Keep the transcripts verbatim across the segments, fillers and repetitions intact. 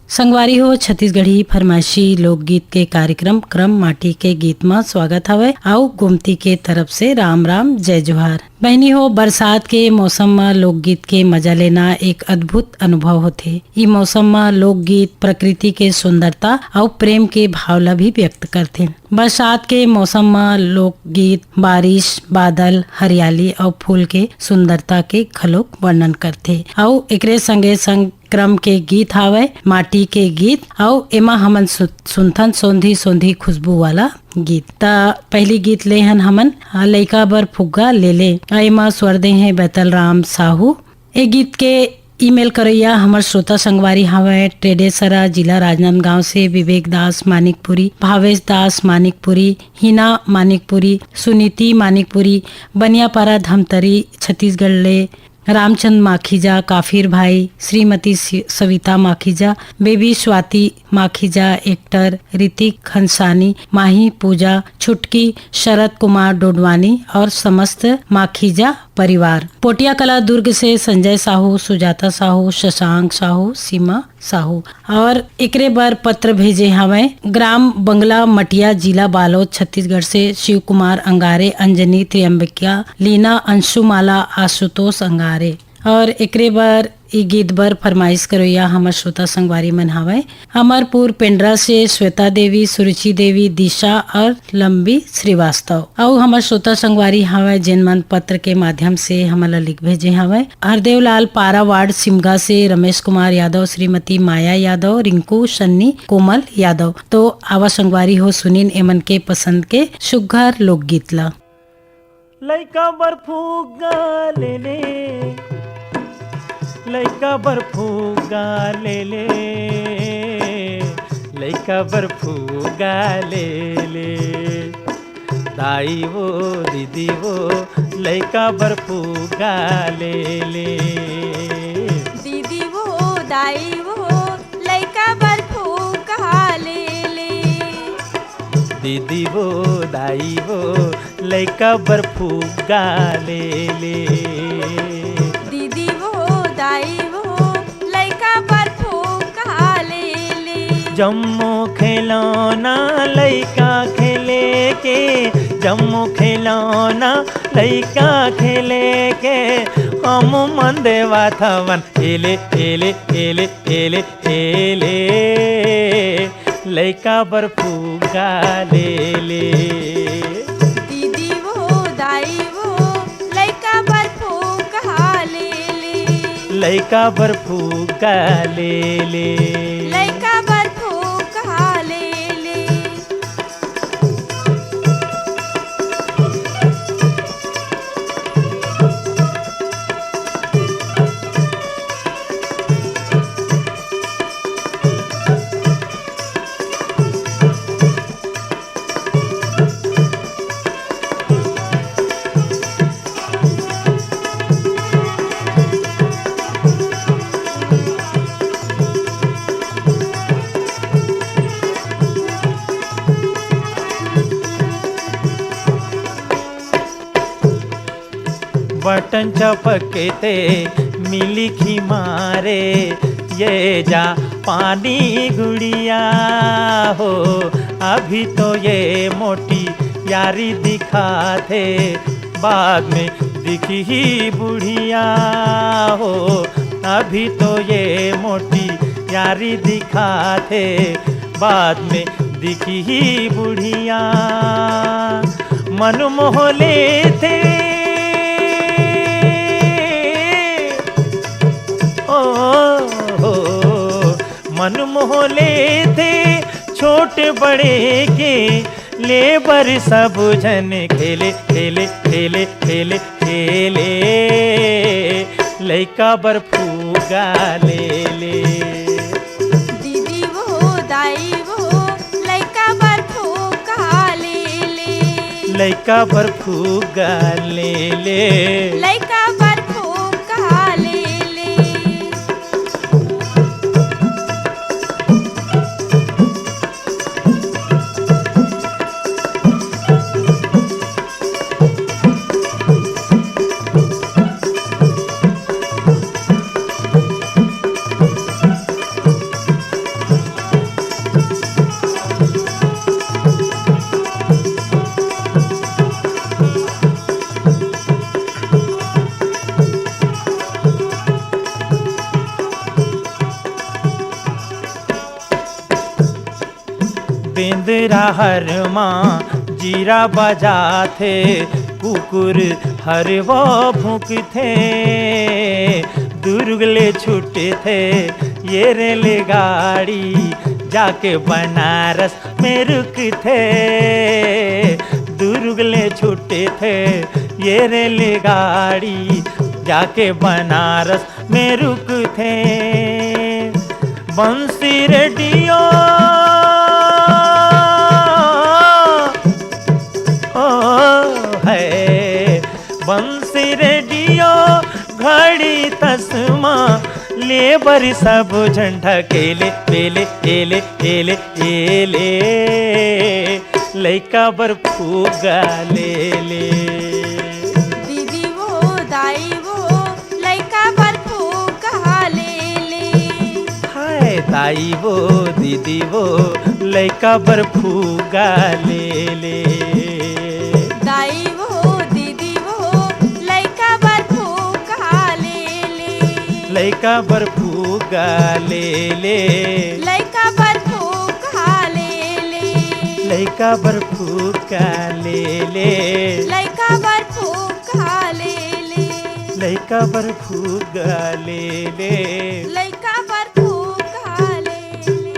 संगवारी हो, छत्तीसगढ़ी फरमाइशी लोकगीत के कार्यक्रम क्रम माटी के गीत म स्वागत हवय। अउ गोमती के तरफ से राम राम, जय जोहार। बहिनी हो, बरसात के मौसम म लोकगीत के मजा लेना एक अद्भुत अनुभव होथे। ई मौसम म लोकगीत प्रकृति के सुंदरता अउ प्रेम के भाव ला भी व्यक्त करथे। बरसात के मौसम म लोकगीत बारिश, बादल, हरियाली अउ फूल के सुंदरता के घलोक वर्णन करथे। अउ एकरे संगे संग क्रम के गीत हावय माटी के गीत, अउ एमा हमन सु-, सुनथन सोंधी सोंधी खुशबू वाला गीत। त पहली गीत ले हन हमन, अ, लइका बर फुग्गा ले ले। अ, एमा स्वर दे हैं बैतल राम साहू। ए गीत के ईमेल करइया हमर श्रोता संगवारी हावय टेडेसरा, जिला राजनांदगांव से विवेक दास मानिकपुरी, भावेश दास मानिकपुरी, हिना मानिकपुरी, सुनीति मानिकपुरी, बनियापारा धमतरी, छत्तीसगढ़ ले रामचंद माखीजा, काफिर भाई, श्रीमती सि-, सविता माखीजा, बेबी स्वाति माखीजा, एक्टर ऋतिक हंसानी, माही पूजा, छुटकी, शरद कुमार डोडवानी और समस्त माखीजा परिवार। पोटिया कला दुर्ग से संजय साहू, सुजाता साहू, शशांक साहू, सीमा साहू। और एकरे बर पत्र भेजे हवय ग्राम बंगला मटिया, जिला बालोद, छत्तीसगढ़ से शिव कुमार अंगारे, अंजनी त्रियंबिका, लीना अंशुमाला, आशुतोष अंगारे। और एकरे बर, ई गीत बर फरमाइश करोइया हमर श्रोता संगवारी मन हवय अमरपुर पेंड्रा से श्वेता देवी, सुरुचि देवी, दिशा और लंबी श्रीवास्तव। अउ हमर श्रोता संगवारी हवय जेन मन पत्र के माध्यम से हमन ला लिख भेजे हवय। हरदेवलाल पारा वार्ड सिमगा से रमेश कुमार यादव, श्रीमती माया यादव, रिंकू, सन्नी, कोमल यादव। तो आवा संगवारी हो, सुनिन एमन के पसंद के सुघर लोकगीत ला। लइका बर फुग्गा ले ले, लइका बर फुग्गा ले ले, लइका बर फुग्गा ले ले। दाई वो, दीदी वो, लइका बर फुग्गा ले ले। दीदी वो, दाई वो, लइका बर फुग्गा ले ले। दीदी वो, दाई वो, लइका बर फुग्गा ले ले। दीदी वो, दाई वो, लइका बर फुग्गा ले ले। जम्मो खिलौना लइका खेले के, जम्मो खिलौना लइका खेले के, हम मन देवाथवन, एले, एले, एले, एले, एले। लइका बर फुग्गा ले ले। दीदी वो, दाई वो, लइका बर फुग्गा ले ले। लइका बर फुग्गा ले ले। लइका बर फुग्गा ले ले। बटन चपकते मिली खी मारे, ये जा पानी गुड़िया हो। अभी तो ये मोटी यारी दिखाथे, बाद में दिखी ही बुढ़िया हो। अभी तो ये मोटी यारी दिखाथे, बाद में दिखी ही बुढ़िया। मन मोह लेथे, ओ हो, मन मोह लेथे छोट बड़े के, ले बर सब झन खेले, खेले, खेले, खेले, खेले। लइका बर फुग्गा ले ले। दीदी वो, दाई वो, लइका बर फुग्गा ले ले। लइका बर फुग्गा ले ले। लइका बर फुग्गा ले ले। राहर मा जीरा बजाथे, कुकुर हर वो भूंकथे। दुर्ग ले छूटथे ये रेलगाड़ी, जाके बनारस में रुकथे। दुर्ग ले छूटथे ये रेलगाड़ी, जाके बनारस में रुकथे। बंसी रेडियो, ओ है, बंसी रेडियो, घड़ी तसमा, ले बर सब झंडा केले, केले, केले, केले, केले। लइका बर फुग्गा ले ले। दीदी वो, दाई वो, लइका बर फुग्गा ले ले। हाय दाई वो, दीदी वो, लइका बर फुग्गा ले ले। दाई वो, दीदी वो, लइका बर फुग्गा ले ले। लइका बर फुग्गा ले ले। लइका बर फुग्गा ले ले। लइका बर फुग्गा ले ले। लइका बर फुग्गा ले ले। लइका बर फुग्गा ले ले। लइका बर फुग्गा ले ले।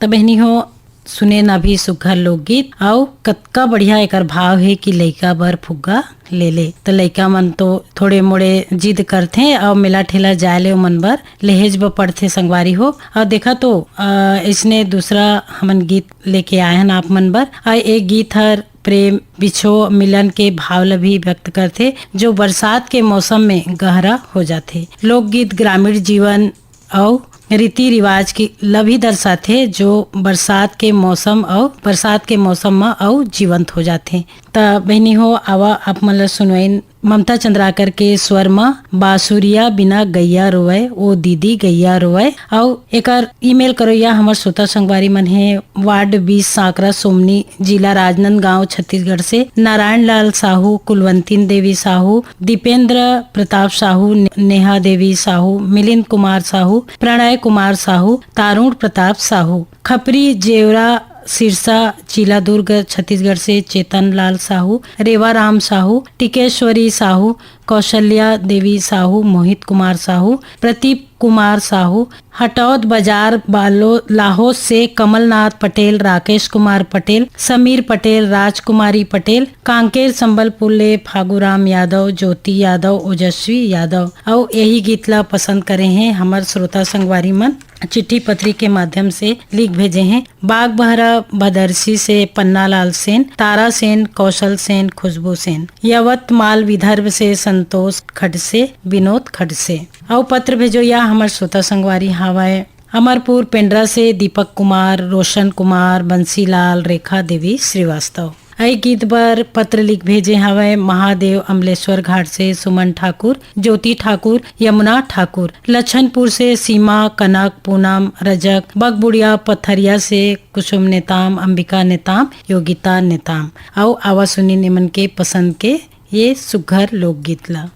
त बहिनी हो, सुनेन अभी सुग्घर लोकगीत, अउ कतका बढ़िया एकर भाव हे कि लइका बर फुग्गा ले ले। त लइका मन तो थोड़े मोड़े जिद करथे अउ मेला ठेला जाए ले ओमन बर लेहेज बर पड़थे संगवारी हो। अउ देखा तो, अ, अइसने दूसरा हमन गीत लेके आए हन आप मन बर। अउ ए गीत हर प्रेम, बिछो, मिलन के भाव ल भी व्यक्त करथे, जो बरसात के मौसम में गहरा हो जाथे। लोकगीत ग्रामीण जीवन अउ रीति रिवाज के ल भी दर्शाथे, जो बरसात के मौसम अउ बरसात के मौसम म अउ जीवंत हो जाथे। त बहिनी हो, आवा आप मन ल सुनवाइन ममता चंद्राकर के स्वर म बांसुरिया बिना गैया रोवय, ओ दीदी गैया रोवय। अउ एकर ईमेल करोइया हमर श्रोता संगवारी मन हे, वार्ड बीस, सांकरा सोमनी, जिला राजनांदगांव, छत्तीसगढ़ से नारायण लाल साहू, कुलवंतीन देवी साहू, दीपेंद्र प्रताप साहू, ने-, नेहा देवी साहू, मिलिंद कुमार साहू, प्रणय कुमार साहू, तारुण प्रताप साहू, खपरी जेवरा सिरसा, जिला दुर्ग, छत्तीसगढ़ से चेतन लाल साहू, रेवा राम साहू, टिकेश्वरी साहू, कौशल्या देवी साहू, मोहित कुमार साहू, प्रदीप कुमार साहू, हटौद बाजार बालो लाहौस से कमलनाथ पटेल, राकेश कुमार पटेल, समीर पटेल, राजकुमारी पटेल, कांकेर संबलपुर ले फागुराम यादव, ज्योति यादव, ओजस्वी यादव। अउ यही गीत ला पसंद करे हैं हमर श्रोता संगवारी मन। चिट्ठी पत्री के माध्यम से लिख भेजे हैं। बागबहरा भदरसी से पन्नालाल सेन, तारा सेन, कौशल सेन, खुशबू सेन। यवतमाल विदर्भ से संतोष खडसे, विनोद खडसे। अउ पत्र भेजोइया हमर श्रोता संगवारी हावय अमरपुर पेंड्रा से दीपक कुमार, रोशन कुमार, बंसीलाल, रेखा देवी श्रीवास्तव। अई गीत बर पत्र लिख भेजे हवय महादेव अमलेश्वर घाट से सुमन ठाकुर, ज्योति ठाकुर, यमुना ठाकुर, लछनपुर से सीमा, कनक, पूनम, रजक, बगबुड़िया पथरिया से कुसुम नेताम, अंबिका नेताम, योगिता नेताम। अउ आवा सुनी निमन के पसंद के ये सुघर लोकगीत ला।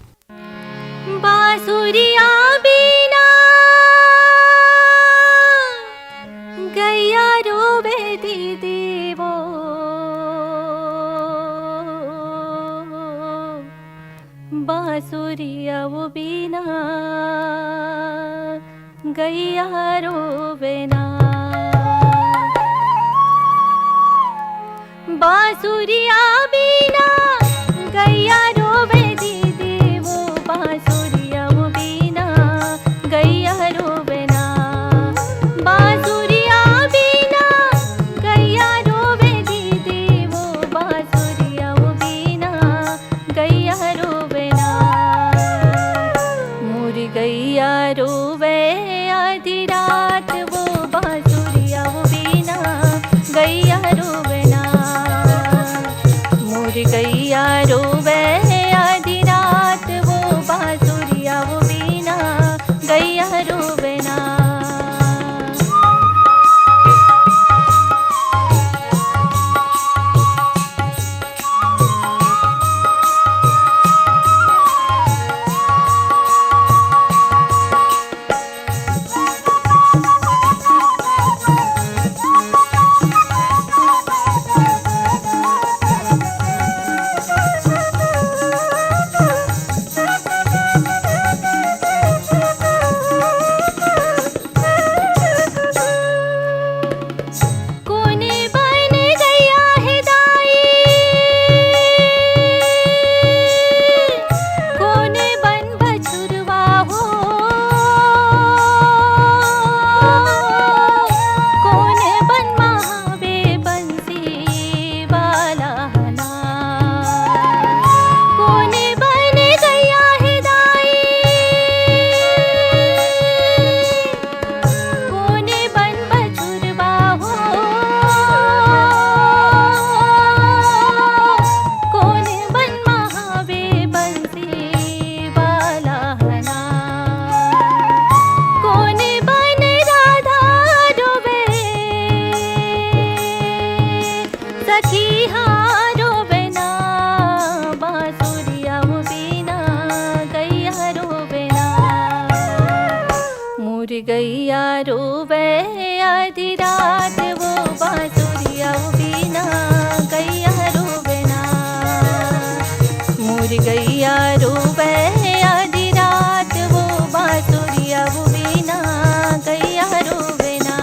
बांसुरिया बिना गैया रोवे दीदी वो, बांसुरिया वो बिना गैया रोवे ना। बांसुरिया बिना गैया रोवे दीदी वो, बांसुरिया वो बिना गैया रोवे ना। बांसुरिया बिना गैया रोवे दीदी वो, बांसुरिया वो बिना गैया रोवे ना। मोर गैया रोवे आधी रात वो, बांसुरिया वो बिना गैया रोवे ना। मोर गैया रोवे आधी रात वो, बांसुरिया वो बिना गैया रोवे ना। गैया रोवे आधी रात वो बांसुरिया बिना, गैया रोवे ना। मोर गैया रोवे आधी रात वो बांसुरिया बिना, गैया रोवे ना।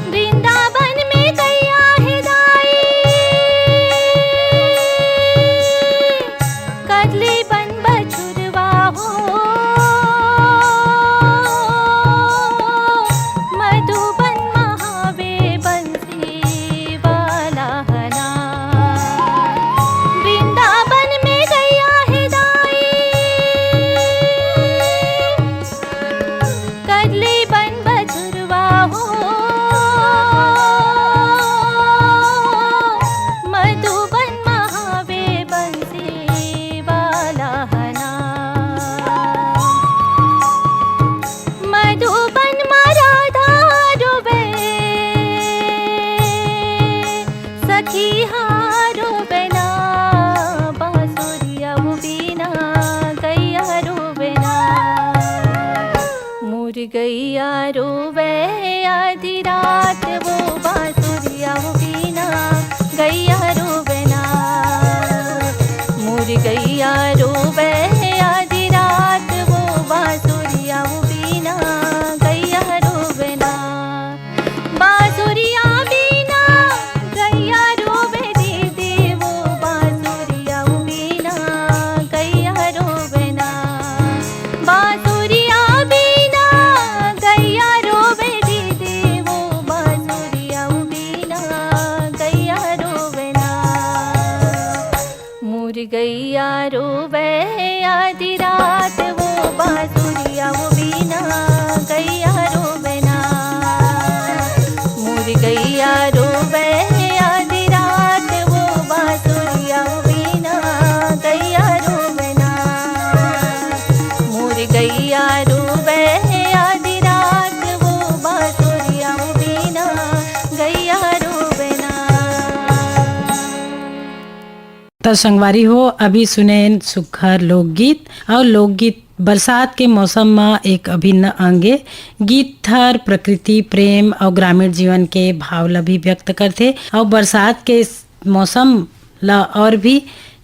वृंदावन में गैया हे दाई, कदली बन बछुरवा हो, मधुबन महावे बंसी वाला हना। वृंदावन में गैया हे दाई, कदली बन बछुरवा हो, मधुबन महावे बंसी वाला हना। मधुबन मा राधा रोवे, सखी हा रोवे ना, बांसुरिया बिना गैया रोवे ना। मोर गैया रोवे आधी रात वो बांसुरिया बिना, गैया रोवे ना। मोर गैया रोवे आधी रात वो बांसुरिया बिना, गैया रोवे ना। बांसुरिया बिना गैया रोवे दीदी वो, बांसुरिया बिना गैया रोवे ना। बांसुरिया बिना गैया रोवे दीदी वो, बांसुरिया बिना गैया रोवे ना। मोर गैया रोवे आधी रात वो, बांसुरिया वो बिना गैया रोवे ना। मोर गैया रोवे आधी रात वो, बांसुरिया वो बिना गैया रोवे ना। मोर गैया रोवे आधी रात वो, बांसुरिया वो बिना गैया रोवे ना। त संगवारी हो, अभी सुनेन सुग्घर लोकगीत। अउ लोकगीत बरसात के मौसम म एक अभिन्न अंग ए। गीत हर प्रकृति, प्रेम अउ ग्रामीण जीवन के भाव ल भी व्यक्त करथे अउ बरसात के मौसम ल और भी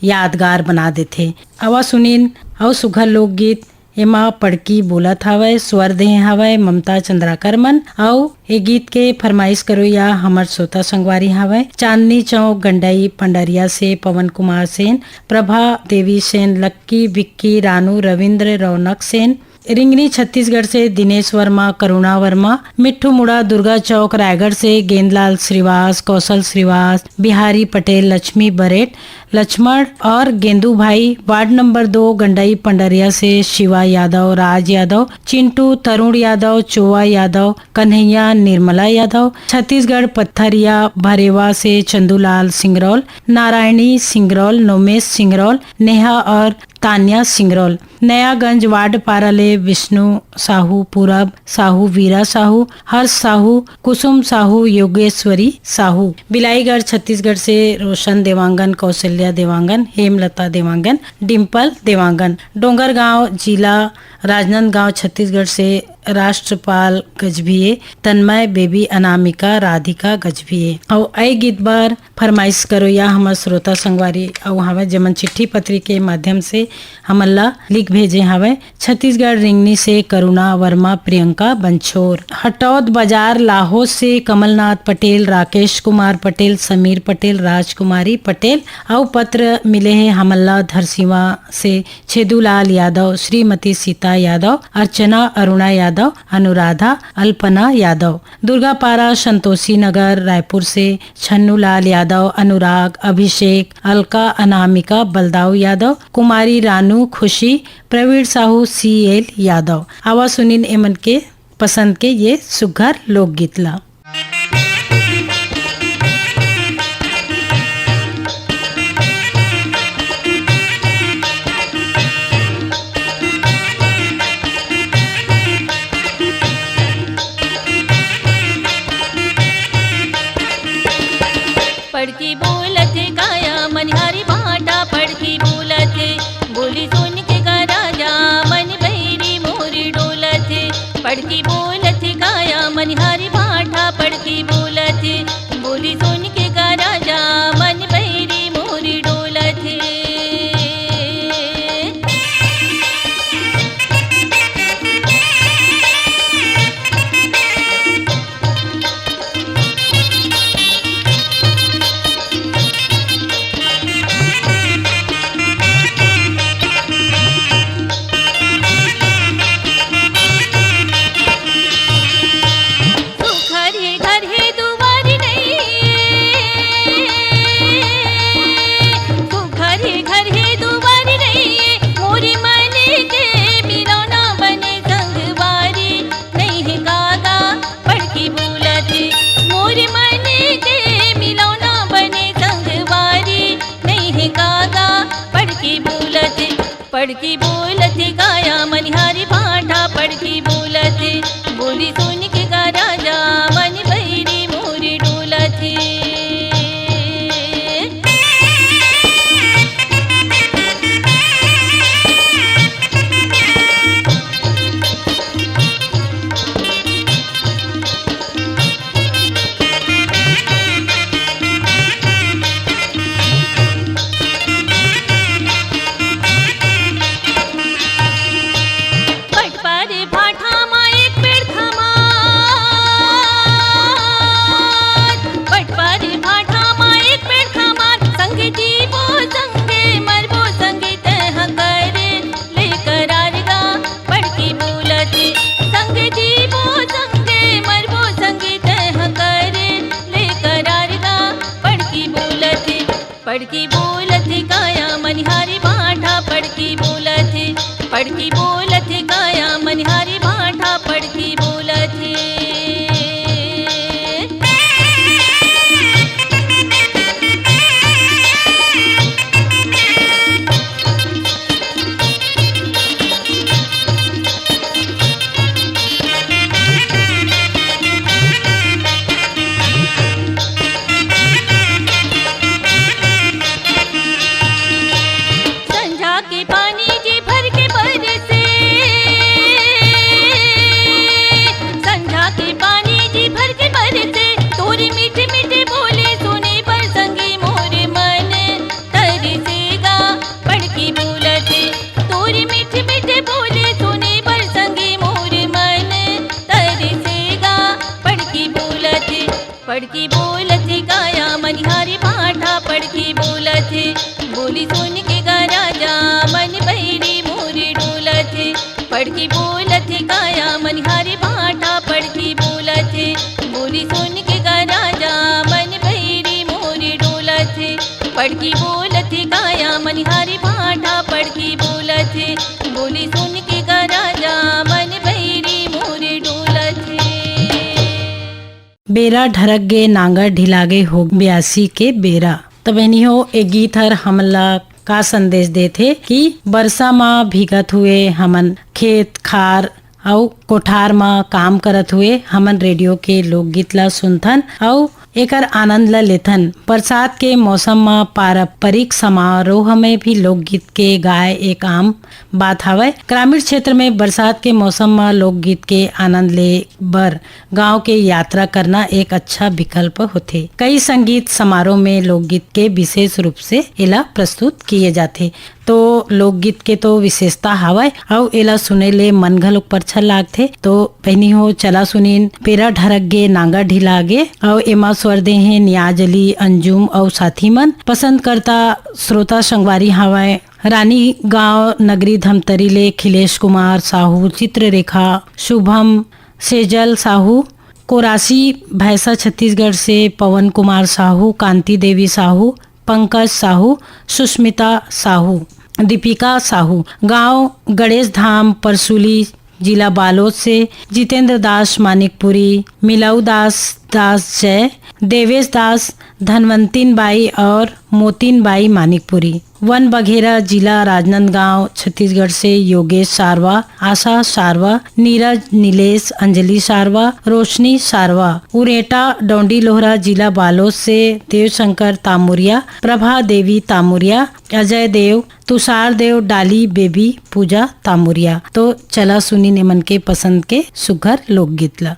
यादगार बना देथे। अवा सुनिन अउ सुघर लोकगीत एमा पड़की बोलत हावय, स्वर देहे हावय ममता चंद्राकर मन। अउ ए गीत के फरमाइश करोइया हमर श्रोता संगवारी हावय चांदनी चौक गंडई पंडरिया से पवन कुमार सेन, प्रभा देवी सेन, लक्की, विक्की, रानू, रविंद्र, रौनक सेन। रिंगनी छत्तीसगढ़ से दिनेश वर्मा, करुणा वर्मा। मिट्ठू मुड़ा दुर्गा चौक रायगढ़ से गेंदलाल श्रीवास, कौशल श्रीवास, बिहारी पटेल, लक्ष्मी बरेट, लक्ष्मण और गेंदू भाई। वार्ड नंबर दो गंडई पंडरिया से शिवा यादव, राज यादव, चिंटू, तरुण यादव, चोवा यादव, कन्हैया, निर्मला यादव। छत्तीसगढ़ पत्थरिया भरेवा से चंदूलाल सिंगरौल, नारायणी सिंगरौल, नोमेश सिंगरौल, नेहा और तान्या सिंगरौल। नयागंज वार्ड पारा ले विष्णु साहू, पूरब साहू, वीरा साहू, हर्ष साहू, कुसुम साहू, योगेश्वरी साहू। बिलाईगढ़ छत्तीसगढ़ से रोशन देवांगन, कौशल्या देवांगन, हेमलता देवांगन, डिम्पल देवांगन। डोंगरगांव जिला राजनांदगांव छत्तीसगढ़ से राष्ट्रपाल गजभिये, तन्मय, बेबी, अनामिका, राधिका गजभिये। अउ ए गीत बर फरमाइश करोइया हमर श्रोता संगवारी अउ हवय, जेमन चिट्ठी पत्री के माध्यम से हमन ला लिख भेजे हवय। छत्तीसगढ़ रिंगनी से करुणा वर्मा, प्रियंका बंछोर। हटौद बाजार लाहौद से कमलनाथ पटेल, राकेश कुमार पटेल, समीर पटेल, राजकुमारी पटेल अउ पत्र मिले हे हमन ला धरसीवा से छेदूलाल यादव, श्रीमती सीता यादव, अर्चना अरुणा यादव, अनुराधा अल्पना यादव। दुर्गापारा संतोषी नगर रायपुर से छन्नूलाल यादव, अनुराग, अभिषेक, अलका, अनामिका, बलदाऊ यादव, कुमारी रानू, खुशी, प्रवीण साहू, सी एल यादव। आवा सुनिन एमन के पसंद के ये सुघर लोकगीत ला। पड़की बोलत हे काया मनिहारी भाटा, पड़की बोलत हे, बोली सुन के का राजा मन बैरी मोरी डोलत हे। पड़की बोलत हे काया मनिहारी भाटा, पड़की बोलत हे, बोली सुन के का राजा मन बैरी मोरी डोलत हे। सुखर हे घर हे दुवार नइ, सुखर हे घर हे दुवार नइ, मोरी मन के मिलौना बने संगवारी। नइ हे कागा पड़की बोलत हे, मोर मन के मिलौना बने संगवारी। नइ हे कागा पड़की बोलत हे, पड़की बोलत हे काया मनिहारी भाटा, पड़की बोलत हे, बोली सुन के का राजा मन बैरी मोरी डोलत हे। पटपारे भाठा मा एक पेड़ खमार, पटपारे भाठा मा एक पेड़ खमार, संगे जीबो संगे मरबो संगे तैं हा करे ले करार गा। पड़की बोलत हे, संगे जीबो संगे मरबो संगे तैं हा करे ले करार गा। पड़की बोलत हे, पड़की बोलत हे काया मनिहारी भाटा, पड़की बोलत हे, पड़की बोलत हे काया मनिहारी भाटा, पड़की बोलत हे। संझा के पानी जी भर के बरसे, संझा के पानी जी भर के बरसे, तोरी मीठे मीठे बोले सुने बर संगी मोर मन तरसेगा। पड़की बोलत हे, तोरी मीठे मीठे बोले सुने बर संगी मोर मन तरसेगा। पड़की बोलत हे, पड़की बोलत हे काया मनिहारी भाटा, पड़की बोलत हे, बोली सुन के का राजा मन बहिरी मोरी डोलत हे। पड़की बोलत हे काया मनिहारी भाटा, पड़की बोलत हे, बोली सुन के का राजा मन बहिरी मोरी डोलत हे। पड़की बोलत हे काया मनिहारी भाटा, पड़की बोलत हे, बोली सुन के का राजा मन बहिरी मोरी डोलत हे। बेरा ढरक गे, नांगर ढिलागे, हो बियासी के बेरा। त बहिनी हो, ए गीत हर हमन ला का संदेश देथे कि बरसा म भीगत हुए हमन खेत खार अउ कोठार म काम करत हुए हमन रेडियो के लोकगीत ला सुनथन अउ एकर आनंद ला लेथन। बरसात के मौसम म पारंपरिक समारोह में भी लोकगीत के गाय एक आम बात हवय। ग्रामीण क्षेत्र में बरसात के मौसम म लोकगीत के आनंद ले बर गांव के यात्रा करना एक अच्छा विकल्प होथे। कई संगीत समारोह में लोकगीत के विशेष रूप से एला प्रस्तुत किए जाथे। तो लोकगीत के तो विशेषता हावय, अउ एला सुने ले मन घलोक परछल लागथे। तो बहिनी हो, चला सुनिन, बेरा ढरक गे, नांगर ढिला गे, अउ एमा स्वर दे हे नियाज अली, अंजुम अउ साथी मन। पसंदकर्ता श्रोता संगवारी हावय रानीगांव नगरी धमतरी ले खिलेश कुमार साहू, चित्ररेखा, शुभम, सेजल साहू, कोरासी भैंसा छत्तीसगढ़ से पवन कुमार साहू, कांति देवी साहू, पंकज साहू, सुष्मिता साहू, दीपिका साहू, गांव गणेश धाम परसुली, जिला बालोद से जितेंद्र दास मानिकपुरी, मिलाऊ दास, दास जय, देवेश दास, धनवंतिन बाई और मोतिन बाई मानिकपुरी। वन बघेरा, जिला राजनांदगांव, छत्तीसगढ़ से योगेश सारवा, आशा सारवा, नीरज, नीलेश, अंजलि सारवा, रोशनी सारवा। उरेटा, डौंडी लोहरा, जिला बालोद से देवशंकर तामुरिया, प्रभा देवी तामुरिया, अजय देव, तुषार देव, डाली बेबी, पूजा तामुरिया। तो चला सुनी नेमन के पसंद के सुघर लोकगीत ला।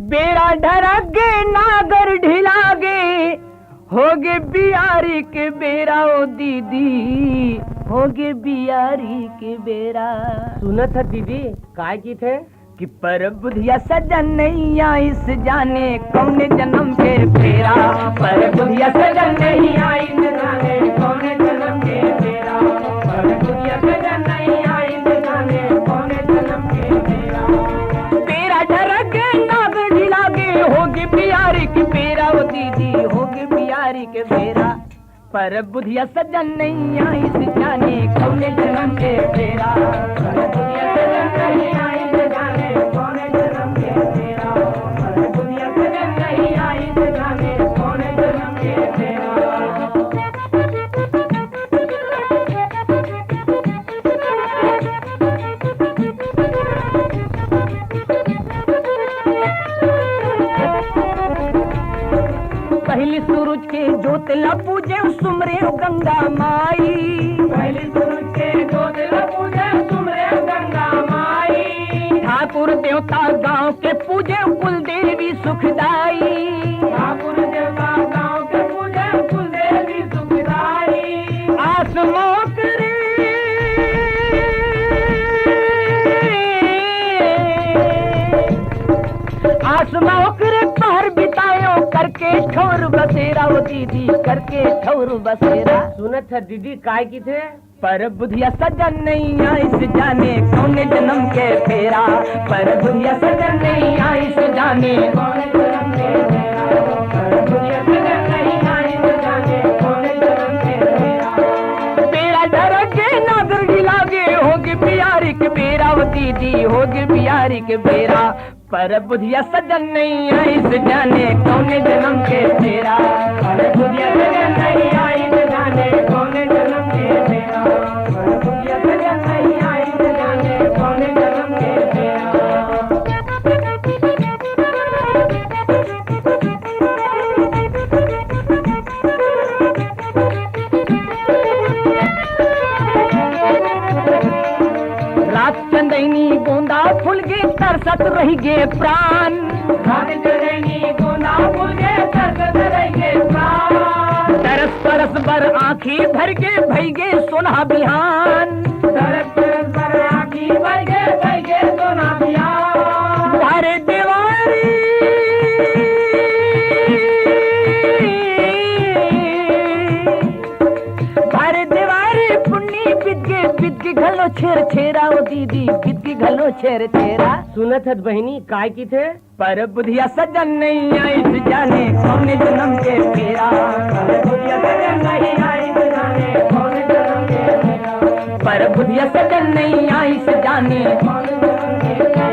बेरा ढरक गे, नागर ढिला गे, होगे बियारी के बेरा ओ दीदी, होगे बियारी के बेरा। सुनत ह दीदी, काय गीत हे? कि परब बुधिया सजन नइ आइस, जाने कौने जनम के फेरा। परब बुधिया सजन नइ आइस, जाने कौने जनम के फेरा। परब बुधिया सजन नइ आइस, जाने कौने जनम के फेरा। बेरा ढरक गे, नागर ढिला गे, होगे बियारी के बेरा ओ दीदी, होगे बियारी के बेरा। परब बुधिया सजन नइ आइस, जाने कौने जनम के फेरा। परब बुधिया सजन नइ आइस, जाने कौने जनम के फेरा। परब बुधिया सजन नइ आइस, जाने कौने जनम के फेरा। पहली सूरज के जोत ला पूजे, सुमरे गंगा माई। पहली सूरज के जोत ला पूजे, सुमरे गंगा माई। ठाकुर देवता गांव के पूजे, कुल देवी सुखदाई। ठाकुर देवता गांव के पूजे, कुल देवी सुखदाई। आसमां करे, आसमां ओकरे पहर बितायो, करके ठौर बसेरा ओ दीदी, करके ठौर बसेरा। सुनत ह दीदी, काय गीत हे? परब बुधिया सजन नइ आइस, जाने कौने जनम के फेरा। परब बुधिया सजन नइ आइस, जाने कौने जनम के फेरा। परब बुधिया सजन नइ आइस, जाने कौने जनम के फेरा। बेरा ढरक गे, नागर ढिला गे, होगे बियारी के बेरा ओ दीदी, होगे बियारी के बेरा। परब बुधिया सजन नइ आइस, जाने कौने जनम के फेरा। परब बुधिया सजन नइ आइस, जाने कौने जनम के फेरा। परब बुधिया सजन नइ आइस, जाने कौने जनम के फेरा। रात चंदैनी गोंदा फूल गे, तरसत रहि गे प्राण। रात चंदैनी गोंदा फूल गे, तरसत रहि गे प्राण। तरस परस बर आँखी भर गे, भई गे सोनहा बिहान। तरस परस बर आँखी भर गे, भई गे सोनहा बिहान। भर देवारी, भर देवारी पुन्नी बितगे, बितगे घलो छेर छेरा ओ दीदी, बितगे घलो छेर छेरा। सुनत हत बहिनी, काय किथे? परब बुधिया सजन नइ आइस, जाने कौने जनम के फेरा। परब बुधिया सजन नइ आइस, जाने कौने जनम के फेरा। परब बुधिया सजन नइ आइस, जाने कौने जनम के फेरा।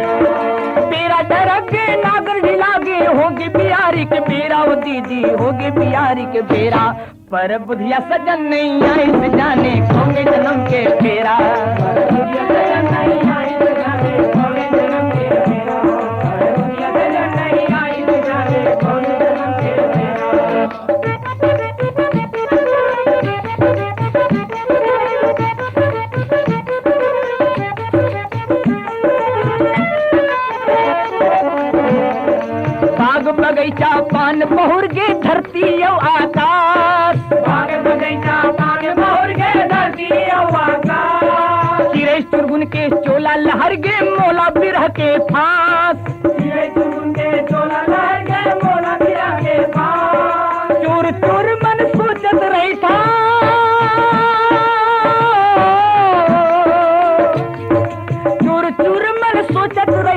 बेरा ढरक गे, नागर ढिला गे, होगे बियारी के बेरा ओ दीदी, होगे बियारी के बेरा। परब बुधिया सजन नइ आइस, जाने कौने जनम के फेरा। परब बुधिया सजन नइ आइस, जाने कौने जनम के फेरा। परब बुधिया सजन नइ आइस, जाने कौने जनम के फेरा। बाग बगैचा पान बहुर गे, धरती अउ आकाश। बाग बगैचा पान बहुर गे, धरती अउ आकाश। चिरई चुरगुन के चोला लहर गे, मोला बिरह के फांस। चिरई चुरगुन के चोला लहर गे, मोला बिरह के फांस। चुर चुर मन सोचत रहिथंव।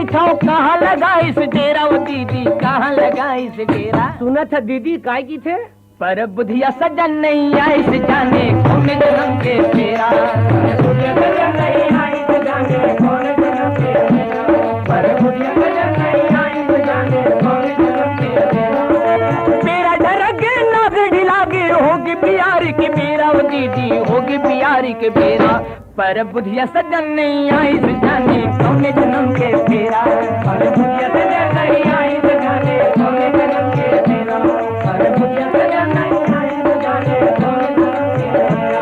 कहाँ लगाइस डेरा वो दीदी, कहाँ लगाइस डेरा? सुनत ह दीदी, काय किथे? पर बुधिया सजन नहीं आइस, जाने कौन जनम के फेरा। बेरा ढरगे नागर ढिलागे, होगे बियारी के बेरा, ओ दीदी, होगे बियारी के बेरा। पर बुधिया सजन नहीं आइस, जाने कौन जनम के फेरा। पर बुधिया सजन नहीं आइस, जाने कौन जनम के फेरा। पर बुधिया सजन नहीं आइस, जाने कौन जनम के फेरा।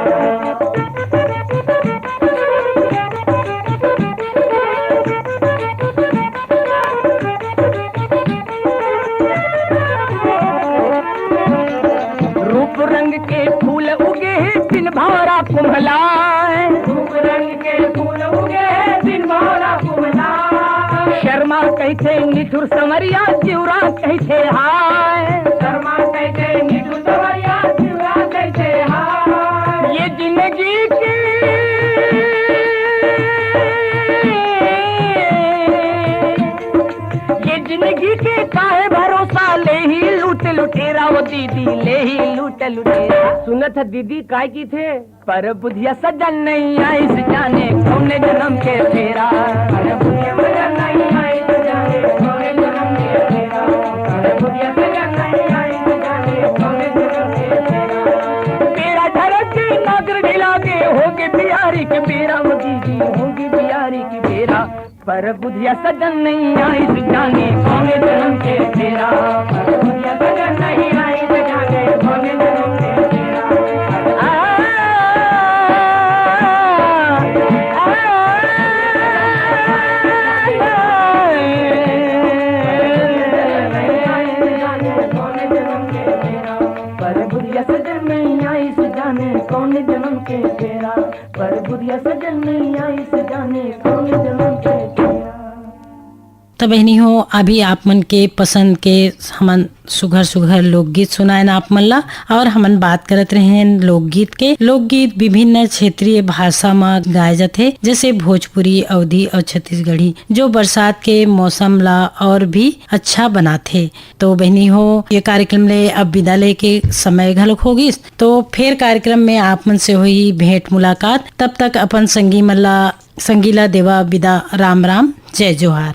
रूप रंग के फूल उगे हे बिन भौरा कुम्हलाए। रूप रंग के फूल उगे हे बिन भौरा कुम्हलाए। शर्मा कहिथे निठुर संवरिया, जिउरा कहिथे हाय। शर्मा कहिथे निठुर संवरिया, जिउरा कहिथे हाय। ये जिंदगी के, ये जिंदगी के काहे भरोसा, लेही लूट लुटेरा, वो दीदी, लेही लूट लुटेरा। सुनत ह दीदी, काय किथे? पर बुधिया सजन नहीं आइस, जाने कौन जनम के फेरा। पर बुधिया सजन नहीं आइस, जाने कौन जनम के फेरा। पर बुधिया सजन नहीं आइस, जाने कौन जनम के फेरा। बेरा ढरगे नागर ढिलागे, होगे बियारी के बेरा, वो दीदी, होगे बियारी के बेरा। पर बुधिया सजन नहीं आइस, जाने कौन जनम के फेरा। पर बुधिया सजन नहीं आइस, जाने कौन जनम के फेरा। आ, आ, पर बुधिया सजन नहीं आइस, जाने कौन जनम के फेरा। पर बुधिया सजन नहीं आइस, जाने कौन जनम के फेरा। त बहिनी हो, अभी आप मन के पसंद के हमन सुघर सुघर लोकगीत सुनायन आप मन ला। और हमन बात करत रहेन लोकगीत के। लोकगीत विभिन्न क्षेत्रीय भाषा म गाए जाथे, जैसे भोजपुरी, अवधी और छत्तीसगढ़ी, जो बरसात के मौसम ला और भी अच्छा बनाथे। तो बहिनी हो, ये कार्यक्रम ले अब विदा लेके समय घलोक हो गिस, तो फेर कार्यक्रम में आप मन से होही भेंट मुलाकात। तब तक अपन संगी मन ला, संगी ला देवा विदा। राम राम, जय जोहार।